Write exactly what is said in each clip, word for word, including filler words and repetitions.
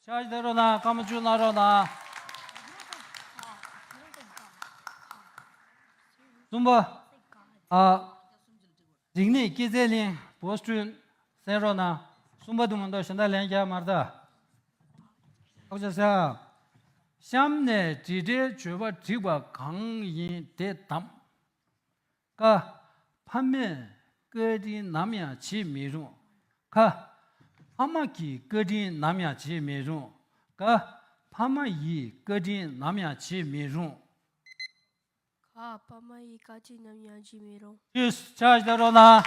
ཕྱག་བྱས་རོགས་གནང་། སྐར་མ་བཅུ་གནང་རོགས་གནང་། གསུམ་པ། ཨ། རིག་གནས་སྐྱེད་ཚལ་གླིང་བོ་སི་ཀྲུན་གསན་རོགས་གནང་། གསུམ་པ་དུ་མ་འདོགས་གཞན་དག་ལན་རྒྱག་མར་ད། ཨོ་ཅག་ས། གཤམ་ནས་འབྲི་སྒྲའི་བརྗོད་པ་བསྒྲིགས་པ་གང་ཡིན་དེ་གདམས། ཀ། ཕ་མས་བཀའ་དྲིན་ནམ་ཡང་བརྗེད་མི་རུང་། ཁ། ཕ་མ་གི་བཀའ་དྲིན་ནམ་ཡང་བརྗེད་མི་རུང་། ག། ཕ་མ་ཡི་བཀའ་དྲིན་ནམ་ཡང་བརྗེད་མི་རུང་། ག། ཕ་མ་ཡི་བཀའ་དྲིན་ནམ་ཡང་བརྗེད་མི་རུང་། ཡེས། ཕྱག་བྱས་རོགས་གནང་།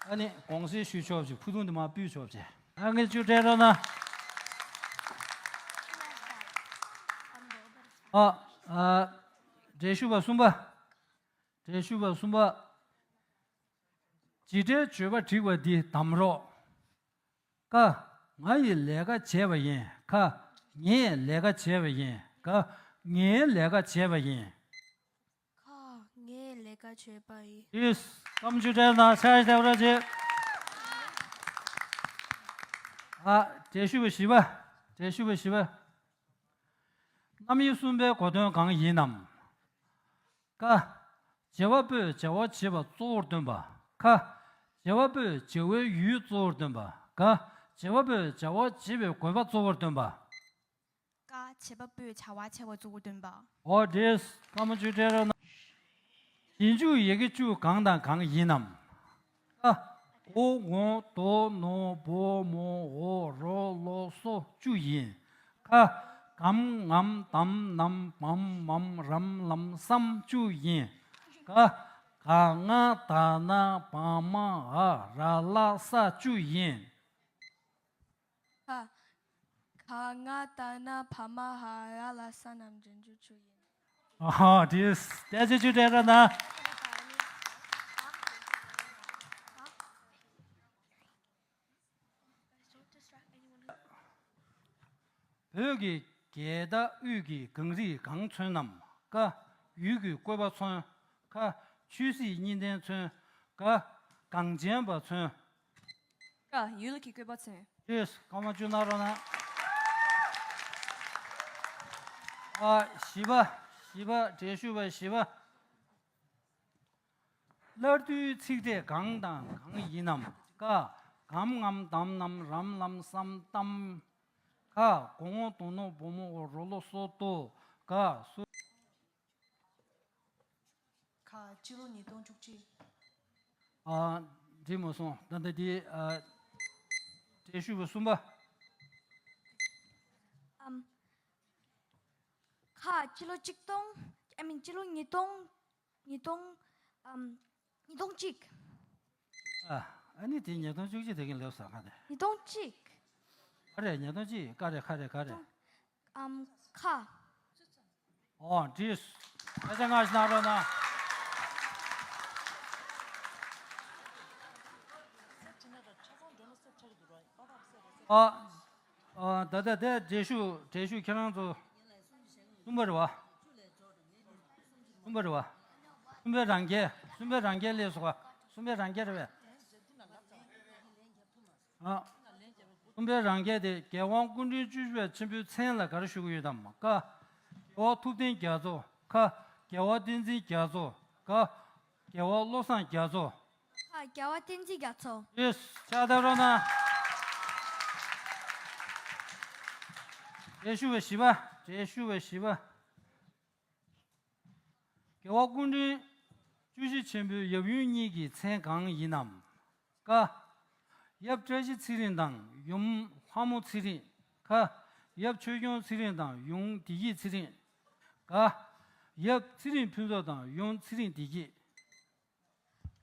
ཨ་ནི་དགོངས་སེལ་ཞུ་ཆོག་ཅིག་ཕུ་ཐུང་འདི་མར་ཕུད་ཆོག་ཅིག་ཨ་ངས་བཅུ་སྤྲད་རོགས་གནང་། ཨ། ཨ། འགྲེལ་ཞུ་བ་གསུམ་པ། འགྲེལ་ཞུ་བ་གསུམ་པ། འབྲི་སྒྲའི་བརྗོད་པ་བསྒྲིགས་པ་འདི་གདམས་རོགས། ཀ། ང་ཡིས་ལས་ཀ་བྱས་པ་ཡིན། ཁ། ངས་ལས་ཀ་བྱས་པ་ཡིན། ག། ངའི་ལས་ཀ་བྱས་པ་ཡིན། ཁ། ངས་ལས་ཀ་བྱས་པ་ཡིན། ཡེས། སྐར་མ་བཅུ་སྤྲད་གནང་། ཕྱག་བྱས་རོགས་བྱེད། ཨ། འགྲེལ་ཞུ་བ་བཞི་པ། འགྲེལ་ཞུ་བ་བཞི་པ། རྣམ་དབྱེ་གསུམ་པའི་གོ་དོན་གང་ཡིན་ནམ། ཀ། བྱེད་པ་པོས་བྱ་བ་བྱེད་པ་གཙོ་བོར་སྟོན་པ། ཁ། བྱེད་པ་པོས་བྱ་བའི་ཡུལ་གཙོ་བོར་སྟོན་པ། ག། བྱེད་པ་པོས་བྱ་བ་བྱེད་པའི་དགོས་པ་གཙོ་བོར་སྟོན་པ། ཀ། བྱེད་པ་པོས་བྱ་བ་བྱེད་པ་གཙོ་བོར་སྟོན་པ། འོ་བྲིས། སྐར་མ་བཅུ་སྤྲད་རོགས་གནང་། རྗེས་འཇུག་ཡི་གེ་བཅུ་གང་དང་གང་ཡིན་ནམ། ཀ། གོ་གོང་དོ་ནོ་བོ་མོ་འོ་རོ་ལོ་སོ་བཅུ་ཡིན། ཁ། གམ་ངམ་དམ་ནམ་བམ་མམ་རམ་ལམ་སམ་བཅུ་ཡིན། ག། ག་ང་ད་ན་བ་མ་འ་ར་ལ་ས་བཅུ་ཡིན། ཁ། ག་ང་ད་ན་བ་མ་འ་ར་ལ་ས་རྣམས་རྗེས་འཇུག་བཅུ་ཡིན། ཨ་ཧ། བྲིས། བརྒྱ་ཆ་བཅུ་སྤྲད་རོགས་གནང་། བོད་ཀྱི་རྒྱལ་དར་དབུས་ཀྱི་གངས་རིས་གང་མཚོན་ནམ། ཀ། ཡུལ་གྱི་བཀོད་པ་མཚོན། ཁ། ཆོས་སྲིད་གཉིས་ལྡན་མཚོན། ག། གངས་ཅན་པ་མཚོན། ཀ། ཡུལ་གྱི་བཀོད་པ་མཚོན། ཡེས། སྐར་མ་བཅུ་གནང་རོགས་གནང་། ཨ། བཞི་པ། བཞི་པ། འགྲེལ་ཞུ་བ་བཞི་པ། སླར་བསྡུའི་ཚིག་ཕྲད་གང་དང་གང་ཡིན་ནམ། ཀ། གམ་ངམ་དམ་ནམ་རམ་ལམ་སམ་གཏམ། ཁ། གོ་ངོ་དོ་ནོ་བོ་མོ་འོ་རོ་ལོ་སོ་ཏོ། ག། སུ། ཁ། སྤྱི་ལོ་ཉིས་སྟོང་བཅུ་གཅིག་ཨ། འགྲིག་མ་སོང་། ད་ལྟ་འདི། ཨ། འགྲེལ་ཞུ་བ་གསུམ་པ། ཨམ། ཁ། སྤྱི་ལོ་གཅིག་སྟོང་། ཨ་མིན། སྤྱི་ལོ་ཉིས་སྟོང་། ཉིས་སྟོང་། ཨམ། ཉིས་སྟོང་གཅིག་ཨ། ཨ་ནི་དེ་ཉིས་སྟོང་བཅུ་གཅིག་དེ་གིན་ལེབ་ས་ག་རེ། ཉིས་སྟོང་གཅིག་ག་རེ། ཉིས་སྟོང་གཅིག་ག་རེ། ག་རེ། ག་རེ། ཨམ། ཁ། ཨོ། བྲིས། སྐད་ཆ་སྔ་ཕྱི་གནང་རོགས་གནང་། ཨ། ཨ། ད་ལྟ་དེ་འགྲེལ་ཞུ། འགྲེལ་ཞུ་ཁྱེད་རང་ཚོ། གསུམ་པ་རེད་བ། གསུམ་པ་རེད་བ། གསུམ་པའི་རང་རྒྱལ། གསུམ་པའི་རང་རྒྱལ་སླེབས་སོང་བ། གསུམ་པའི་རང་རྒྱལ་རེད་བས། ཨ། གསུམ་པའི་རང་རྒྱལ་དེ་རྒྱལ་དབང་སྐུ་ཕྲེང་བཅུ་བཞི་པ་ཆེན་པོའི་མཚན་ལ་ག་རེ་ཞུ་གི་ཡོད་དམ། ཀ། རྒྱལ་བ་ཐུབ་བསྟན་རྒྱ་མཚོ། ཁ། རྒྱལ་བ་བསྟན་འཛིན་རྒྱ་མཚོ། ག། རྒྱལ་བ་བློ་བཟང་རྒྱ་མཚོ། ཁ། རྒྱལ་བ་བསྟན་འཛིན་རྒྱ་མཚོ། ཡེས། ཕྱག་བཏབ་རོགས་གནང་། འགྲེལ་ཞུ་བ་བཞི་པ། འགྲེལ་ཞུ་བ་བཞི་པ། རྒྱལ་བ་སྐུ་ཕྲེང་བཅུ་བཞི་ཆེན་པོའི་ཡབ་ཡུམ་གཉིས་ཀྱི་མཚན་གང་ཡིན་ནམ། ཀ། ཡབ་བཀྲ་ཤིས་ཚེ་རིང་དང་ཡུམ་ལྷ་མོ་ཚེ་རིང་། ཁ། ཡབ་ཆོས་སྐྱོང་ཚེ་རིང་དང་ཡུམ་བདེ་སྐྱིད་ཚེ་རིང་། ག། ཡབ་ཚེ་རིང་ཕུན་ཚོགས་དང་ཡུམ་ཚེ་རིང་བདེ་སྐྱིད།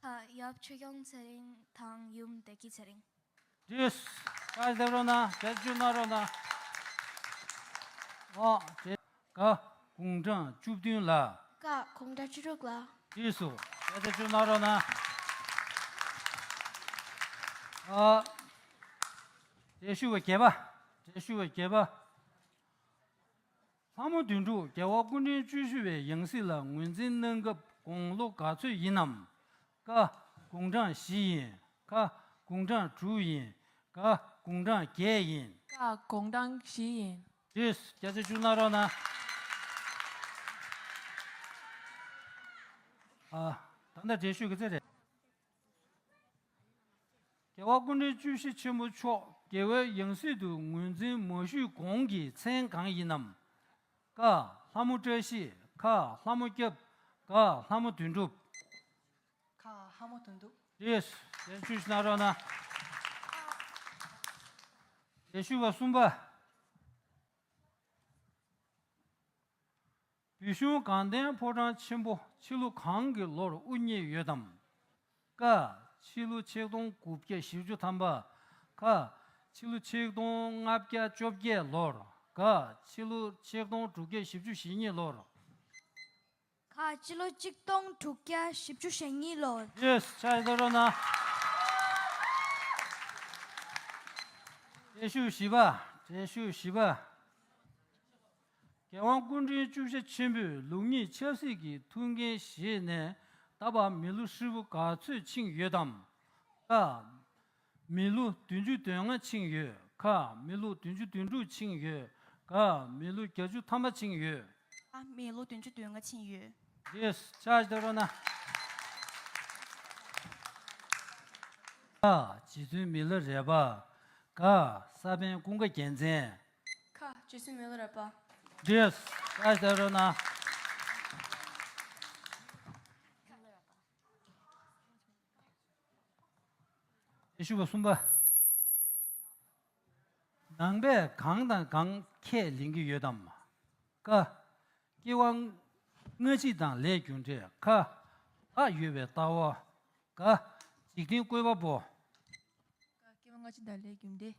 ཁ། ཡབ་ཆོས་སྐྱོང་ཚེ་རིང་དང་ཡུམ་བདེ་སྐྱིད་ཚེ་རིང་། བྲིས། ཕྱག་བཏབ་རོགས་གནང་། བརྒྱ་ཆ་བཅུ་གནང་རོགས་གནང་། ཨོ། དེ། ག། དགུང་གྲངས་བཅུ་བདུན་ལ། ཀ། དགུང་གྲངས་བཅུ་དྲུག་ལ། བྲིས་སོ། བརྒྱ་ཆ་བཅུ་གནང་རོགས་གནང་། ཨ། འགྲེལ་ཞུ་བ་བརྒྱད་པ། འགྲེལ་ཞུ་བ་བརྒྱད་པ། ལྷ་མོ་བདུན་ཕྲུག་རྒྱལ་བ་སྐུ་ཕྲེང་བཅུ་བཞི་པའི་ཡང་སྲིད་ལ་ངོས་འཛིན་གནང་སྐབས་དགུང་ལོ་ག་ཚོད་ཡིན་ནམ། ཀ། དགུང་གྲངས་བཞི་ཡིན། ཁ། དགུང་གྲངས་དྲུག་ཡིན། ག་དགུང་གྲངས་བརྒྱད་ཡིན། ཀ་དགུང་གྲངས་བཞི་ཡིན། ཡེས། བརྒྱ་ཆ་བཅུ་གནང་རོགས་གནང་། ཨ། ད་ལྟ་འགྲེལ་བཤད་ཀྱི་ཚེ་རེད། རྒྱལ་བ་སྐུ་ཕྲེང་བཅུ་བཞི་ཆེན་པོ་མཆོག་རྒྱལ་བའི་ཡང་སྲིད་དུ་ངོས་འཛིན་མ་ཞུས་གོང་གི་མཚན་གང་ཡིན་ནམ། ཀ་ལྷ་མོ་བཀྲ་ཤིས། ཁ་ལྷ་མོ་སྐྱབས། ག་ལྷ་མོ་དོན་གྲུབ། ཁ་ལྷ་མོ་དོན་གྲུབ། ཡེས། དེ་བཅུ་ཞིག་གནང་རོགས་གནང་། དེ་ཞུ་བ་གསུམ་པ། བོད་གཞུང་དགའ་ལྡན་ཕོ་བྲང་ཆེན་པོ་ཕྱི་ལོ་གང་གི་ལོར་དབུ་བརྙེས་ཡོད་དམ། ཀ་ཕྱི་ལོ་ཆིག་སྟོང་དགུ་བརྒྱ་བཞི་བཅུ་ཐམ་པ། ཁ་ཕྱི་ལོ་ཆིག་སྟོང་ལྔ་བརྒྱ་བཅོ་བརྒྱད་ལོར། ག་ཕྱི་ལོ་ཆིག་སྟོང་དྲུག་བརྒྱ་བཞི་བཅུ་ཞེ་གཉིས་ལོར། ཁ་ཕྱི་ལོ་ཆིག་སྟོང་དྲུག་བརྒྱ་བཞི་བཅུ་ཞེ་གཉིས་ལོར། ཡེས། ཕྱག་བཞེས་རོགས་གནང་། འགྲེལ་བཤད་བཞི་པ། འགྲེལ་བཤད་བཞི་པ། རྒྱལ་དབང་སྐུ་ཕྲེང་བཅུ་བཞི་ཆེན་པོས་ལུགས་གཉིས་ཆབ་སྲིད་ཀྱི་ཐུགས་འགན་བཞེས་ནས་ད་བར་མི་ལོ་ཧྲིལ་པོ་ག་ཚོད་ཕྱིན་ཡོད་དམ། ཀ་མི་ལོ་བདུན་ཅུ་དོན་ལྔ་ཕྱིན་ཡོད། ཁ་མི་ལོ་བདུན་ཅུ་དོན་དྲུག་ཕྱིན་ཡོད། ག་མི་ལོ་བརྒྱད་ཅུ་ཐམ་པ་ཕྱིན་ཡོད། ཨ། མི་ལོ་བདུན་ཅུ་དོན་ལྔ་ཕྱིན་ཡོད། ཡེས། ཕྱག་བཞེས་རོགས་གནང་། ཁ་རྗེ་བཙུན་མི་ལ་རས་པ། ག་ས་པཎ་ཀུན་དགའ་རྒྱལ་མཚན། ཁ་རྗེ་བཙུན་མི་ལ་རས་པ། ཡེས། ཕྱག་བཞེས་རོགས་གནང་། དེ་ཞུ་བ་གསུམ་པ། ནང་པས་གང་དང་གང་ཁས་ལེན་གྱི་ཡོད་དམ། ཀ་སྐྱེ་བ་སྔ་ཕྱི་དང་ལས་རྒྱུ་འབྲས། ཁ་བག་ཡོད་པའི་ལྟ་བ། ག་འཇིག་རྟེན་བཀོད་པ་པོ། ཀ་སྐྱེ་བ་སྔ་ཕྱི་དང་ལས་རྒྱུ་འབྲས།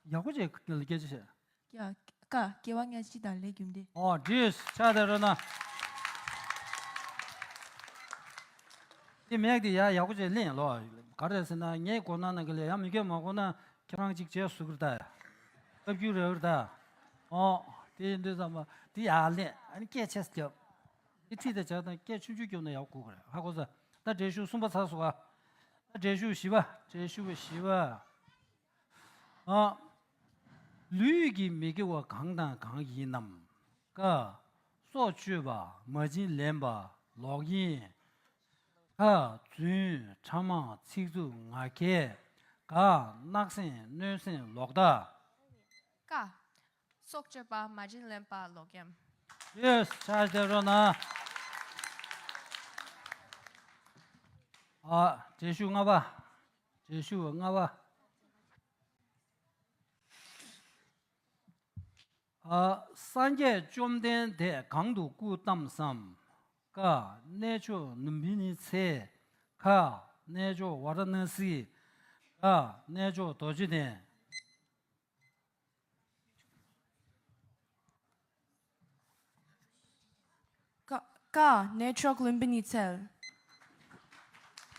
ཡག་པོ་བྱས་སྐད་ཆ་བཤད། ཀ་ཀ་སྐྱེ་བ་སྔ་ཕྱི་དང་ལས་རྒྱུ་འབྲས། ཨོ་བྲིས། ཕྱག་བྱས་རོགས་གནང་། དེ་མེད་དེ་ཡ་ཡག་པོ་བྱས་ལེན་ལོ། ག་རེ་ཟེར་ན་ངས་གོ་ན་ན་གི་ལས་ཡང་མི་སྐད་མ་གོ་ན་ཁྱེད་རང་གཅིག་བྱས་སུ་གིར་ད་ཡ། སྐབས་རྒྱུ་རེ་བར་ད། ཨོ་དེ་ཡིན་དུས་ཙམ་པ་དེ་ཡ་ལེན་ཨ་ནི་སྐད་ཆས་རྒྱབ། དེ་ཁྲིད་དེ་བྱས་དང་སྐད་ཆུང་ཆུང་རྒྱབ་ན་ཡག་གོ་གི་རེད། ཧ་གོ་ས། ད་འགྲེལ་བཤད་གསུམ་པ་ཚར་སོང་ཨ། ད་འགྲེལ་བཤད་བཞི་པ། འགྲེལ་བཤད་བཞི་པ། ཨ། ལུས་ཀྱི་མི་དགེ་བ་གང་དང་གང་ཡིན་ནམ། ཀ་སྲོག་གཅོད་པ། མ་བྱིན་ལེན་པ། ལོག་གཡེམ། ཁ་རྫུན། ཕྲ་མ། ཚིག་རྩུབ། ངག་འཁྱལ། ག་བརྣབ་སེམས། གནོད་སེམས། ལོག་ལྟ། ཀ་སྲོག་གཅོད་པ། མ་བྱིན་ལེན་པ། ལོག་གཡེམ། ཡེས། ཕྱག་བྱས་རོགས་གནང་། ཨ། འགྲེལ་བཤད་ལྔ་པ། འགྲེལ་བཤད་ལྔ་པ། ཨ། སངས་རྒྱས་བཅོམ་ལྡན་འདས་གང་དུ་སྐུ་བལྟམས་སམ། ཀ་གནས་མཆོག་ལུམ་བི་ནི་ཚལ། ཁ་གནས་མཆོག་ཝཱ་ར་ཎ་སི། ག་གནས་མཆོག་རྡོ་རྗེ་གདན། ཀ་ཀ་གནས་མཆོག་ལུམ་བི་ནི་ཚལ།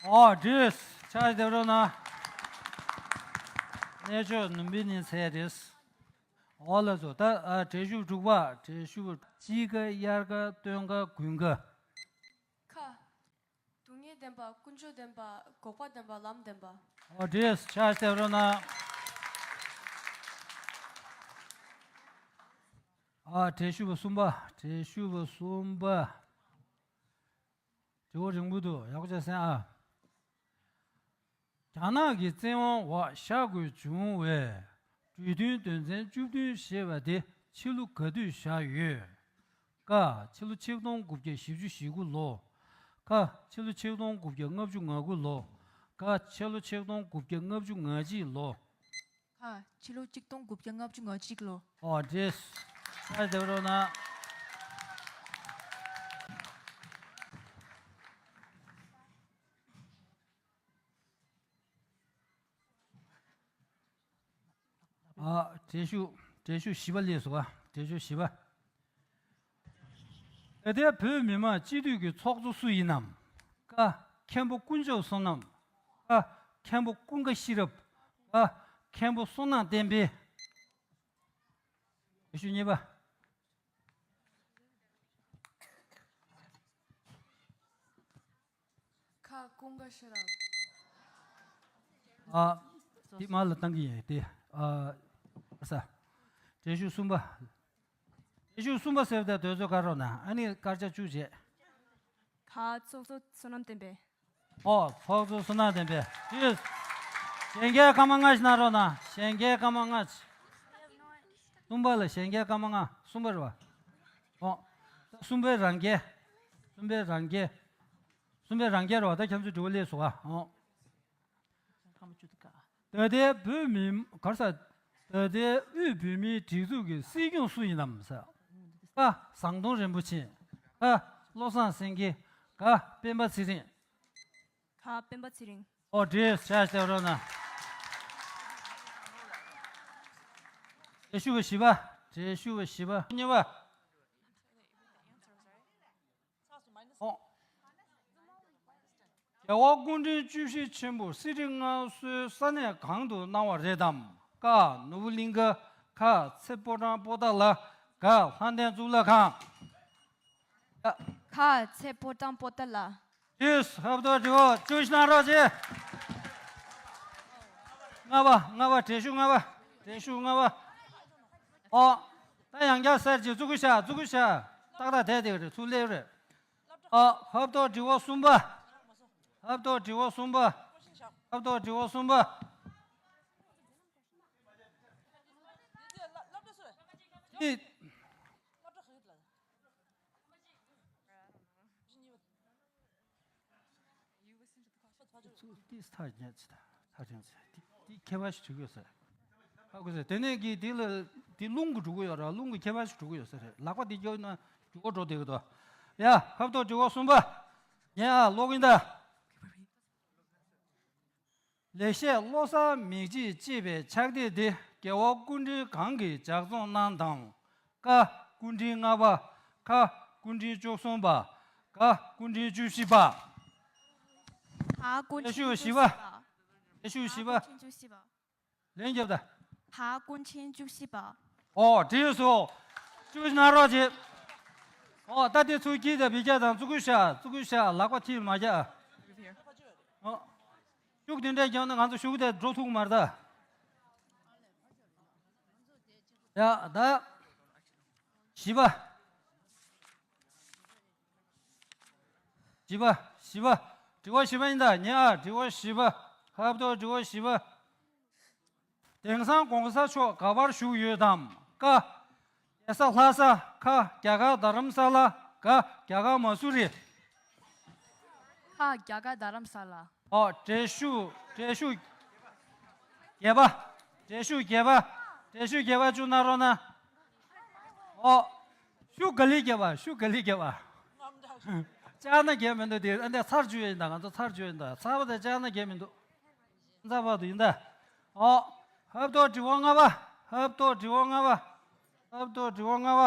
ཨོ་བྲིས། ཕྱག་བྱས་རོགས་གནང་། གནས་མཆོག་ལུམ་བི་ནི་ཚལ་རེད། ཨོ་ལགས་སོ། ད་ཨ་འགྲེལ་བཤད་དྲུག་པ། འགྲེལ་བཤད་དཔྱིད་ཀ། དབྱར་ཀ། སྟོན་ཀ། དགུན་ཀ། ཁ་སྡུག་བསྔལ་བདེན་པ། ཀུན་འབྱུང་བདེན་པ། འགོག་པ་བདེན་པ། ལམ་བདེན་པ། ཨོ་བྲིས། ཕྱག་བྱས་རོགས་གནང་། ཨ། འགྲེལ་བཤད་པ་གསུམ་པ། འགྲེལ་བཤད་པ་གསུམ་པ། དྲི་བ་རིང་པོ་འདུག་ཡག་པོ་བྱས་གསན་ཨ། རྒྱ་ནག་གི་བཙན་དབང་འོག་བཞག་དགོས་བྱུང་བའི་གྲོས་མཐུན་དོན་ཚན་བཅུ་བདུན་ཞེས་པ་དེ་ཕྱི་ལོ་ག་དུས་བཞག་ཡོད། ཀ་ཕྱི་ལོ་ཆིག་སྟོང་དགུ་བརྒྱ་བཞི་བཅུ་ཞེ་དགུ་ལོ། ཁ་ཕྱི་ལོ་ཆིག་སྟོང་དགུ་བརྒྱ་ལྔ་བཅུ་ང་དགུ་ལོ། ག་ཕྱི་ལོ་ཆིག་སྟོང་དགུ་བརྒྱ་ལྔ་བཅུ་ང་གཅིག་ལོ། ཁ་ཕྱི་ལོ་ཆིག་སྟོང་དགུ་བརྒྱ་ལྔ་བཅུ་ང་གཅིག་ལོ། ཨོ་བྲིས། ཕྱག་བྱས་རོགས་གནང་། ཨ། འགྲེལ་བཤད། འགྲེལ་བཤད་བཞི་པ་སླེབས་སོང་ཨ། འགྲེལ་བཤད་བཞི་པ། ད་ལྟའི་བོད་མི་མང་སྤྱི་འཐུས་ཀྱི་ཚོགས་གཙོ་སུ་ཡིན་ནམ། ཀ་མཁན་པོ་དཀོན་མཆོག་བསོད་ནམས། ཁ་མཁན་པོ་ཀུན་དགའ་ཤེས་རབ། ག་མཁན་པོ་བསོད་ནམས་བསྟན་འཕེལ། འགྲེལ་བཤད་གཉིས་པ། ཁ་ཀུན་དགའ་ཤེས་རབ། ཨ། འདི་མར་ལ་བཏང་གི་ཡིན་དེ། ཨ། ས། འགྲེལ་ཞུགས་གསུམ་པ། འགྲེལ་ཞུགས་གསུམ་པ་ཟེར་བ་དེ་དུས་ཚོད་བཀག་རོགས་གནང་། ཨ་ནི་སྐར་ཆ་བཅུ་བྱས། ག་ཚོགས་གཙོ་བསོད་ནམས་བསྟན་འཕེལ། ཨོ། ཚོགས་གཙོ་བསོད་ནམས་བསྟན་འཕེལ། ཅིས། གཞན་སྐྱེས་སྐར་མ་ལྔ་ཞིག་གནང་རོགས་གནང་། གཞན་སྐྱེས་སྐར་མ་ལྔ་ཞིག་གསུམ་པ་ལ་གཞན་སྐྱེས་སྐར་མ་ལྔ། གསུམ་པ་རེད་བ། ཨོ། གསུམ་པའི་རང་སྐྱེས། གསུམ་པའི་རང་སྐྱེས། གསུམ་པའི་རང་སྐྱེས་རེད་བ། ད་ཁྱེད་ཚོ་དྲི་བ་སླེབས་སོང་ཨ། ཨོ། ད་ལྟའི་བོད་མི་གར་ས། ད་ལྟའི་དབུས་བོད་མིའི་སྒྲིག་འཛུགས་ཀྱི་སྲིད་སྐྱོང་སུ་ཡིན་ནམ་ཟེར། ཀ། ཟམ་གདོང་རིན་པོ་ཆེ། ཁ། བློ་བཟང་སེང་གེ། ག། སྤེན་པ་ཚེ་རིང་། ག། སྤེན་པ་ཚེ་རིང་། ཨོ། བྲིས་བཞག་བཞག་རོགས་གནང་། འགྲེལ་ཞུ་བ་བཞི་པ། འགྲེལ་ཞུ་བ་བཞི་པ། གཉིས་པ། ཨོ། རྒྱལ་བ་སྐུ་ཕྲེང་བཅུ་བཞི་ཆེན་པོ་སྲིད་ཁྲི་མངའ་གསོལ་ས་གནས་གང་དུ་གནང་བ་རེད་དམ། ཀ། ནོར་བུ་གླིང་ག། ཁ། ཚེ་ཕོ་བྲང་པོ་ཏཱ་ལ། ག། ལྷ་ལྡན་གཙུག་ལག་ཁང་། ཁ། ཚེ་ཕོ་བྲང་པོ་ཏཱ་ལ། ཡིས། ཧབ་ཐོབ་དྲི་བ་བཅུ་བཞི་གནང་རོགས་བྱེད། ལྔ་པ། ལྔ་པ། འགྲེལ་ཞུ་ལྔ་པ། འགྲེལ་ཞུ་ལྔ་པ། ཨོ། ད་ཡང་བསྐྱར་གསལ་བྱེད། བཙུགས་ཤག་བཙུགས་ཤག་ཏག་ཏག་བསྡད་བསྡད་རེད། ཚུར་སླེབས་རེད། ཨ། ཧབ་ཐོབ་དྲི་བ་གསུམ་པ། ཧབ་ཐོབ་དྲི་བ་གསུམ་པ། ཧབ་ཐོབ་དྲི་བ་གསུམ་པ། ཨི། ཚུར་ཏིས་ཐག་ཉེ་ཚེ་ཐག་ཐག་ཆོད་ཚེ་ཏི་ཏི་ཁྱད་པར་ཞིག་བྱེད་དགོས་ཟེར། ཧ་གོ་ཟེར། དེ་ནས་ཀྱི་དེ་ལ་དེ་རླུང་གི་འགྲོ་གི་ཡོད་ར། རླུང་གི་ཁྱད་པར་ཞིག་འགྲོ་གི་ཡོད་ས་རེད། ལག་པ་དེ་རྒྱོབ་ན་འགྲོ་གི་འགྲོ་བསྡད་ཀྱི་འདུག་ཡ། ཧབ་ཐོབ་དྲི་བ་གསུམ་པ། ཉན་ཨ། ཀློག་གིན་ད། ལེགས་བཤད་བློ་གསར་མིག་འབྱེད་ཅེས་པའི་ཕྱག་དེབ་དེ་རྒྱལ་བ་སྐུ་ཕྲེང་གང་གིས་ལྗགས་རྩོམ་གནང་དང་། ཀ། སྐུ་ཕྲེང་ལྔ་པ། ཁ། སྐུ་ཕྲེང་བཅུ་གསུམ་པ། ག། སྐུ་ཕྲེང་བཅུ་བཞི་པ། ད་སྐུ་ཕྲེང་བཅུ་བཞི་པ། ད་སྐུ་ཕྲེང་བཅུ་བཞི་པ། ལན་རྒྱབ་ད། ད་སྐུ་ཕྲེང་བཅུ་བཞི་པ། ཨོ། བྲིས་སོ། བཅུ་བཞི་གནང་རོགས་བྱེད། ཨོ། ད་དེ་ཚུར་ཁྱེར་དང་བི་རྒྱ་དང་བཙུགས་ཤག་བཙུགས་ཤག་ལག་པ་མཐིལ་མ་རྒྱག་ཨོ། ཤུགས་དེ་འདྲས་རྒྱབ་ན་ང་ཚོ་ཤུགས་དེ་འགྲོ་ཐུབ་མ་རེད་ད། ཡ། ད། བཞི་པ། བཞི་པ། བཞི་པ། དྲི་བ་བཞི་པ་ཡིན་ད། ཉན་ཨ། དྲི་བ་བཞི་པ། ཧབ་ཐོབ་དྲི་བ་བཞི་པ། དེང་སང་གོང་ས་མཆོག་ག་པར་བཞུགས་ཡོད་དམ། ཀ། རྒྱལ་ས་ལྷ་ས། ཁ། རྒྱ་གར་རྡ་རམ་ས་ལ། ག། རྒྱ་གར་མ་སུ་རི། ཁ། རྒྱ་གར་རྡ་རམ་ས་ལ། ཨོ། འགྲེལ་ཞུ། འགྲེལ་ཞུ། བརྒྱད་པ། འགྲེལ་ཞུ་བརྒྱད་པ། འགྲེལ་ཞུ་བརྒྱད་པ་བཅུ་གནང་རོགས་གནང་། ཨོ། ཤུགས་ག་ལེར་རྒྱབ་པ། ཤུགས་ག་ལེར་རྒྱབ་པ། ལྕགས་སྣ་རྒྱབ་མི་འདུག་དེ་ཨ་འདྲ་ཚར་བཅུ་ཡོད་ཡིན་ད། ང་ཚོ་ཚར་བཅུ་ཡོད་ཡིན་ད། ཚར་བ་དང་ལྕགས་སྣ་རྒྱབ་མི་འདུག་ཚར་བ་དུ་ཡིན་ད། ཨོ། ཧབ་ཐོབ་དྲི་བ་ལྔ་པ། ཧབ་ཐོབ་དྲི་བ་ལྔ་པ། ཧབ་ཐོབ་དྲི་བ་ལྔ་པ།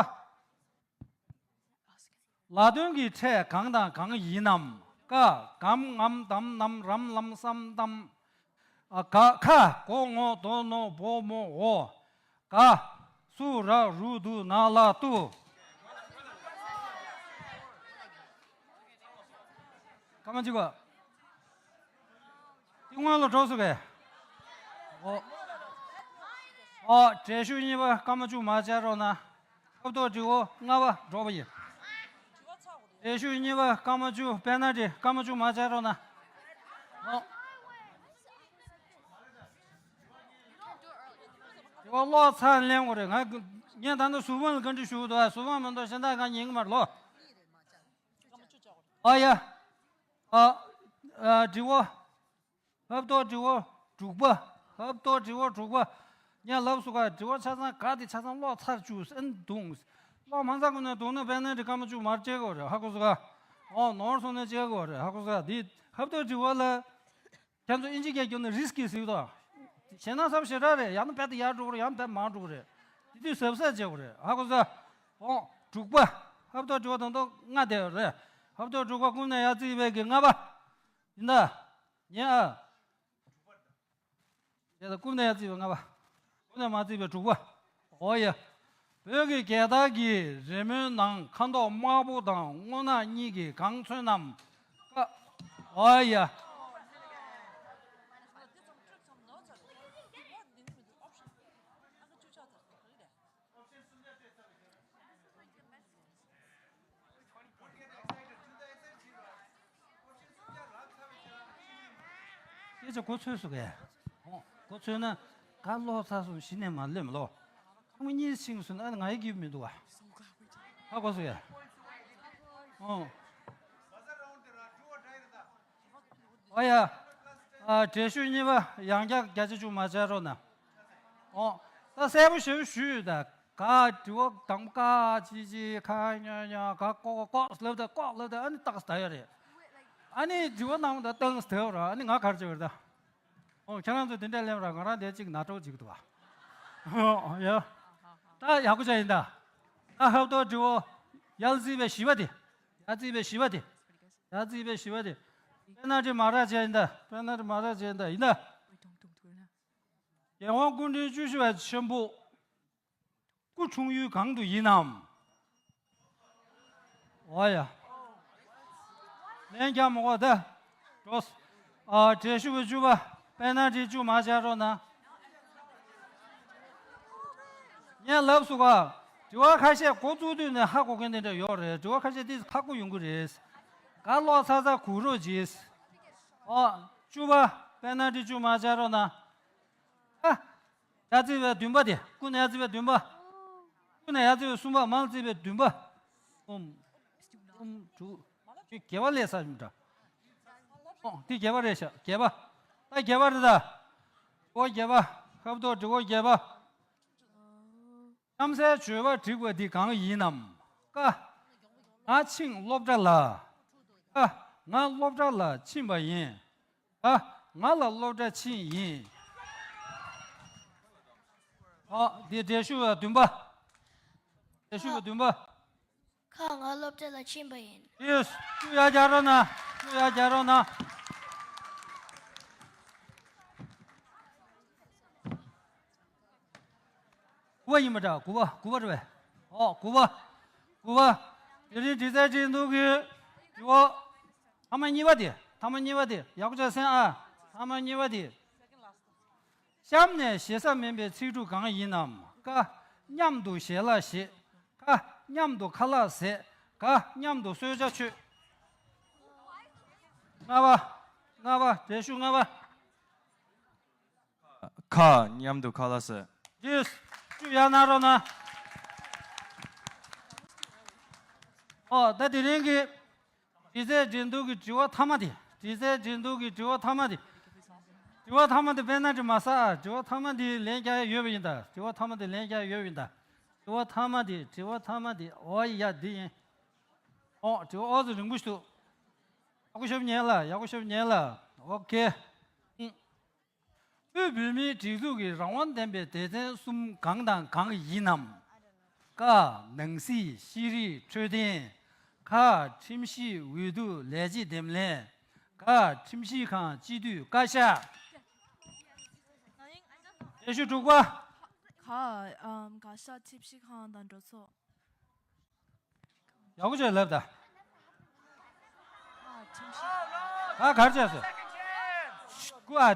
ལ་དོན་གྱི་ཕྲད་གང་དང་གང་ཡིན་ནམ། ཀ། གམ་ངམ་དམ་ནམ་རམ་ལམ་སམ་ཏམ། ཨ། ག། ཁ། གོ་ངོ་དོ་ནོ་བོ་མོ་འོ། ག། སུ་ར་རུ་དུ་ན་ལ་ཏུ། སྐར་མ་གཅིག་པ། དེ་སྔོན་ལ་འགྲོ་སོང་བས། ཨོ། ཨོ། འགྲེལ་ཞུགས་གཉིས་པ་སྐར་མ་བཅུ་མར་བཅར་རོགས་གནང་། ཧབ་ཐོབ་དྲི་བ་ལྔ་པ་འགྲོ་བ་ཡིན། འགྲེལ་ཞུགས་གཉིས་པ་སྐར་མ་བཅུ། པེ་ན་ཏི་སྐར་མ་བཅུ་མར་བཅར་རོགས་གནང་། ཨོ། དྲི་བ་ཀློག་ཚར་ལེན་དགོས་རེད། ང་ངས་ད་ནི་ཟུར་དཔང་ལ་བཀའ་འདྲི་ཞུ་གི་འདུག་ཟུར་དཔང་མི་འདུག་གཞན་དག་གང་ཉན་གི་མ་རེད་ལོ། ཨ་ཡ། ཨ། ཨ། དྲི་བ། ཧབ་ཐོབ་དྲི་བ་དྲུག་པ། ཧབ་ཐོབ་དྲི་བ་དྲུག་པ། ངས་ལབ་སོང་ག་དྲི་བ་ཆ་ཚང་ག་དེ་ཆ་ཚང་ཀློག་ཚར་བཅུག་ཨ་ནི་འདུག་ཀློག་མ་ཚར་གོང་ནས་འདུག་ན་པེ་ན་ཏི་སྐར་མ་བཅུ་མར་བཅད་དགོས་རེད། ཧ་གོ་སོང་ག་ཨོ། ནོར་སོང་ན་བཅད་དགོས་རེད། ཧ་གོ་སོང་ག་འདི་ཧབ་ཐོབ་དྲི་བ་ལ། ཁྱེད་ཚོ་ཨིན་ཇི་སྐད་སྐྱོར་ན་རི་སི་ཀི་ཟེར་གི་འདུག་གཞན་ན་ཚབ་ཞེ་དྲག་རེད། ཡང་ན་རྦད་དེ་ཡར་འགྲོ་གི་རེད། ཡང་ན་རྦད་མར་འགྲོ་གི་རེད། དེ་དུས་གཟབ་གཟབ་བྱེད་དགོས་རེད། ཧ་གོ་སོང་། ཨོ། དྲུག་པ། ཧབ་ཐོབ་དྲི་བ་དང་ཐོག་ལྔ་བསྡད་ཡོད་རེད། ཧབ་ཐོབ་དྲུག་པ་ཀུན་ནས་ཡར་བརྩིས་པའི་གི་ལྔ་པ། ཡིན་ད། ཉན་ཨ། དེ་ལ་ཀུན་ནས་ཡར་བརྩིས་པའི་ལྔ་པ། ཀུན་ནས་མར་བརྩིས་པའི་དྲུག་པ། ཨོ་ཡ། བོད་ཀྱི་རྒྱལ་དར་གྱི་རི་མོའི་ནང་ཁ་མདོག་དམར་པོ་དང་སྔོ་ནག་གཉིས་ཀྱིས་གང་མཚོན་ནམ། ཀ། ཨོ་ཡ། སྐད་ཆ་གོ་ཚོད་སུ་གས། གོ་ཚོད་ན་ག་ལོག་ཚ་སོང་གཞི་ནས་མ་ལེམ་ལོ། ཁང་གཉིས་ཕྱིན་སོང་ན་ང་ཡི་གི་མི་འདུག་བ། ཧ་གོ་སོང་ཡ། ཨོ། ཨོ་ཡ། ཨ་འགྲེལ་བཤད་གཉིས་པ་ཡང་བསྐྱར་བརྒྱ་ཆ་བཅུ་མ་བྱ་རོགས་གནང་། ཨོ། ད་གསལ་པོ་ཞེ་པོ་ཞུས་ཡོད་ད། ག་དྲི་བ་དང་པོ་ཀ་ཅི་ཅི་ཁ་ཉོ་ཉོ་ག་ཀོ་ཀོ་ཀོ་ལབ་ད་ཀོ་ལབ་ད་ཨ་ནི་ཏག་ས་ད་ཡོད་རེད། ཨ་ནི་དྲི་བ་གནང་ད་ཏང་ས་ད་ཡོད་ར་ཨ་ནི་ང་གར་བྱེད་པར་ད། ཨོ་ཁྱེད་རང་ཚོ་དེ་འདྲ་གླེང་ར་ང་རང་དེ་གཅིག་ན་གྲོགས་གཅིག་འདུག་ཨ། ཡ། ད་ཡག་པོ་ཆགས་ཡིན་ད། ད་ཧབ་ཏོ་དྲི་བ་ཡལ་རྩིས་པའི་བཞི་པ་དེ། ཡ་རྩིས་པའི་བཞི་པ་དེ། ཡ་རྩིས་པའི་བཞི་པ་དེ། པེ་ན་ཊི་མ་རག་བྱས་ཡིན་ད། པེ་ན་ཊི་མ་རག་བྱས་ཡིན་ད་ཡིན་ད། རྒྱལ་དབང་སྐུ་ཕྲེང་བཅུ་བཞི་པ་ཆེན་པོ། སྐུ་འཁྲུངས་ཡུལ་གང་དུ་ཡིན་ནམ། འོ་ཡ། ལན་རྒྱག་མ་དགོས་ད། འགྲོ། ཨ་འགྲེལ་བཤད་པ་བཅུ་པ། པེ་ན་ཊི་བཅུ་མ་བྱ་རོགས་གནང་། ངས་ལབ་སོང་ག་དྲི་བ་ཁ་ཤས་འགོ་བཙུགས་དུས་ནས་ཧ་གོ་མཁན་དེ་འདྲ་ཡོད་རེད། དྲི་བ་ཁ་ཤས་དེ་ཧ་གོ་ཡོང་གི་རེད། ག་ལོག་ཚ་ཚ་གུ་རོ་བྱེད། ཨོ། བཅུ་པ། པེ་ན་ཊི་བཅུ་མ་བྱ་རོགས་གནང་། ཨ། ཡ་རྩིས་པའི་བདུན་པ་དེ། ཀུན་ནས་ཡ་རྩིས་པའི་བདུན་པ། ཀུན་ནས་ཡ་རྩིས་པའི་གསུམ་པ། མ་རྩིས་པའི་བདུན་པ། ཨུམ། ཨུམ་དྲུག་དེ་བརྒྱད་པ་ལས་ས་མི་འདྲ། ཨོ་དེ་བརྒྱད་པ་རེད་ཤག་བརྒྱད་པ། ད་བརྒྱད་པ་རེད་ད། འོ་བརྒྱད་པ། ཧབ་ཏོ་དྲི་བ་བརྒྱད་པ། གཤམ་གསལ་བརྗོད་པ་བསྒྲིགས་པ་འདི་གང་ཡིན་ནམ། ཀ། ང་ཕྱིན་སློབ་གྲྭ་ལ། ཀ། ང་སློབ་གྲྭ་ལ་ཕྱིན་པ་ཡིན། ཀ། ང་ལ་སློབ་གྲྭ་ཕྱིན་ཡིན། ཨ། འདི་འགྲེལ་བཤད་པ་བདུན་པ། འགྲེལ་བཤད་པ་བདུན་པ། ཁ། ང་སློབ་གྲྭ་ལ་ཕྱིན་པ་ཡིན། ཡེས། བཅུ་ཡར་རྒྱག་རོགས་གནང་། བཅུ་ཡར་རྒྱག་རོགས་གནང་། དགུ་པ་ཡིན་པ་འདྲ། དགུ་པ། དགུ་པ་རེད་པས། ཨོ། དགུ་པ། དགུ་པ། དེ་རིང་འདྲི་རྩད་འདྲི་འདུག་གི། དྲི་བ། ཐ་མ་གཉིས་པ་དེ། ཐ་མ་གཉིས་པ་དེ། ཡག་པོ་ཅིག་གསན་ཨ། ཐ་མ་གཉིས་པ་དེ། གཤམ་ནས་ཞེ་ས་མིན་པའི་ཚིག་གྲུབ་གང་ཡིན་ནམ། ཀ། མཉམ་དུ་ཞལ་ལག་བཞེས། ཁ། མཉམ་དུ་ཁ་ལག་བཟས། ག། མཉམ་དུ་གསོལ་ཇ་མཆོད། ལྔ་པ། ལྔ་པ། འགྲེལ་བཤད་ལྔ་པ། ཁ། མཉམ་དུ་ཁ་ལག་ཟས། ཡེས། བཅུ་ཡར་གནང་རོགས་གནང་། ཨོ། ད་དེ་རིང་གི་འདྲི་རྩད་འདྲི་འདུག་གི་དྲི་བ་ཐ་མ་དེ། འདྲི་རྩད་འདྲི་འདུག་གི་དྲི་བ་ཐ་མ་དེ། དྲི་བ་ཐ་མ་དེ་པེ་ན་ཊི་མ་ཟ་ཨ། དྲི་བ་ཐ་མ་དེ་ལན་རྒྱག་ཡ་ཡོད་པ་ཡིན་ད། དྲི་བ་ཐ་མ་དེ་ལན་རྒྱག་ཡ་ཡོད་པ་ཡིན་ད། དྲི་བ་ཐ་མ་དེ། དྲི་བ་ཐ་མ་དེ། ཨོ་ཡ་འདི་ཡིན། ཨོ། དྲི་བ་ཨོ་ཙི་རིང་པོ་ཞིག་འདུག་ཡག་པོ་ཞིག་ཉན་ལ། ཡག་པོ་ཞིག་ཉན་ལ། ཨོ་ཁེ། ཨུ། དབུས་བོད་མིའི་སྒྲིག་འཛུགས་ཀྱི་རང་དབང་ལྡན་པའི་སྡེ་ཚན་གསུམ་གང་དང་གང་ཡིན་ནམ། ཀ། ནང་སྲིད། ཤེས་རིག། འཕྲོད་བསྟེན། ཁ། ཁྲིམས་ཞིབ། འོས་བསྡུ། ལས་བྱེད་འདེམས་ལྷན། ག། ཁྲིམས་ཞིབ་ཁང་། སྤྱི་འཐུས། བཀའ་ཤག་འགྲེལ་བཤད་དྲུག་པ། ཁ། ཨམ། བཀའ་ཤག་ཁྲིམས་ཞིབ་ཁང་དང་གྲོས་ཚོགས། ཡག་པོ་བྱས་ལབ་ད། ཨ། ཁྲིམས་ཞིབ། ད་གར་བྱས་སོ། སྐུ་ཨ།